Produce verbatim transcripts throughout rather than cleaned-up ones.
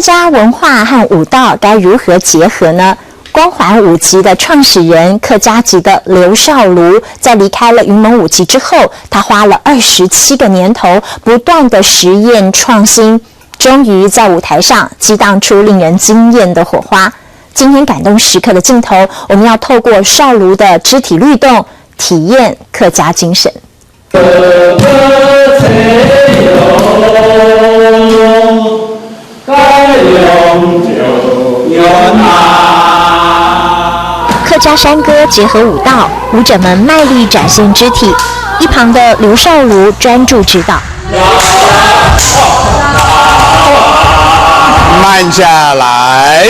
家文化和舞蹈该如何结合呢？光环舞集的创始人、客家籍的刘少炉，在离开了云门舞集之后，他花了二十七个年头，不断的实验创新，终于在舞台上激荡出令人惊艳的火花。今天感动时刻的镜头，我们要透过少炉的肢体律动，体验客家精神。 客家山歌结合舞蹈，舞者们卖力展现肢体。一旁的刘少炉专注指导。慢下来，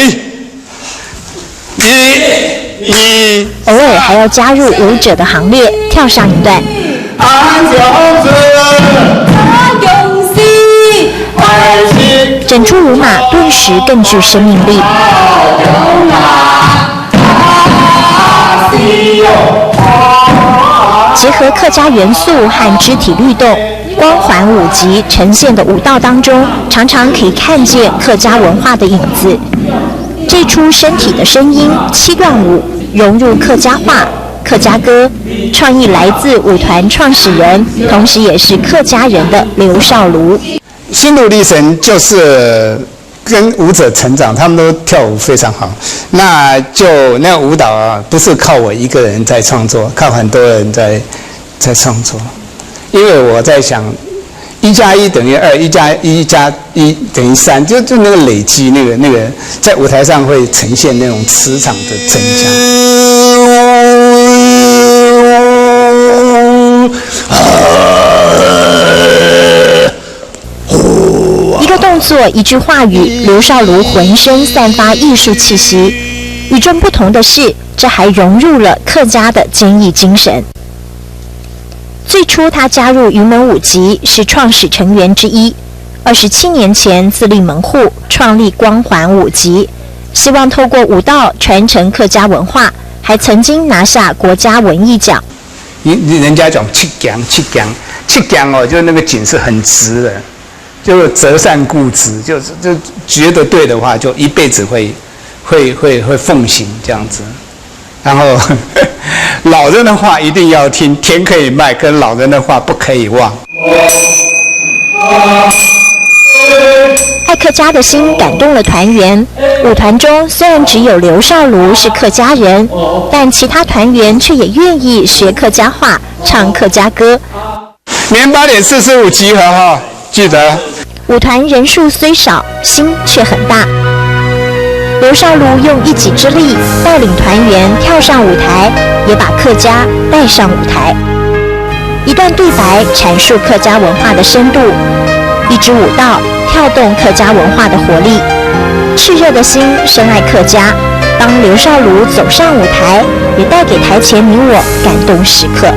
一、一。偶尔还要加入舞者的行列，跳上一段。整出舞码顿时更具生命力。结合客家元素和肢体律动，光环舞集呈现的舞蹈当中，常常可以看见客家文化的影子。这出身体的声音七段舞融入客家话、客家歌，创意来自舞团创始人，同时也是客家人的刘少炉。心路历程就是跟舞者成长，他们都跳舞非常好。那就那舞蹈啊，不是靠我一个人在创作，靠很多人在在创作。因为我在想，一加一等于二，一加一加一等于三，就就那个累积，那个那个在舞台上会呈现那种磁场的增加。一个动作，一句话语，刘少炉浑身散发艺术气息。与众不同的是，这还融入了客家的坚毅精神。最初他加入云门舞集是创始成员之一，二十七年前自立门户，创立光环舞集，希望透过舞蹈传承客家文化，还曾经拿下国家文艺奖。你你人家讲七讲七讲七讲哦，就那个颈是很直的，就择善固执，就是就觉得对的话，就一辈子会会会会奉行这样子。然后老人的话一定要听，田可以卖，跟老人的话不可以忘。爱客家的心感动了团员。舞团中虽然只有刘少炉是客家人，但其他团员却也愿意学客家话，唱客家歌。明天八点四十五集合哈，记得。舞团人数虽少，心却很大。刘少炉用一己之力带领团员跳上舞台，也把客家带上舞台。一段对白阐述客家文化的深度，一支舞蹈跳动客家文化的活力。炽热的心深爱客家，当刘少炉走上舞台，也带给台前你我感动时刻。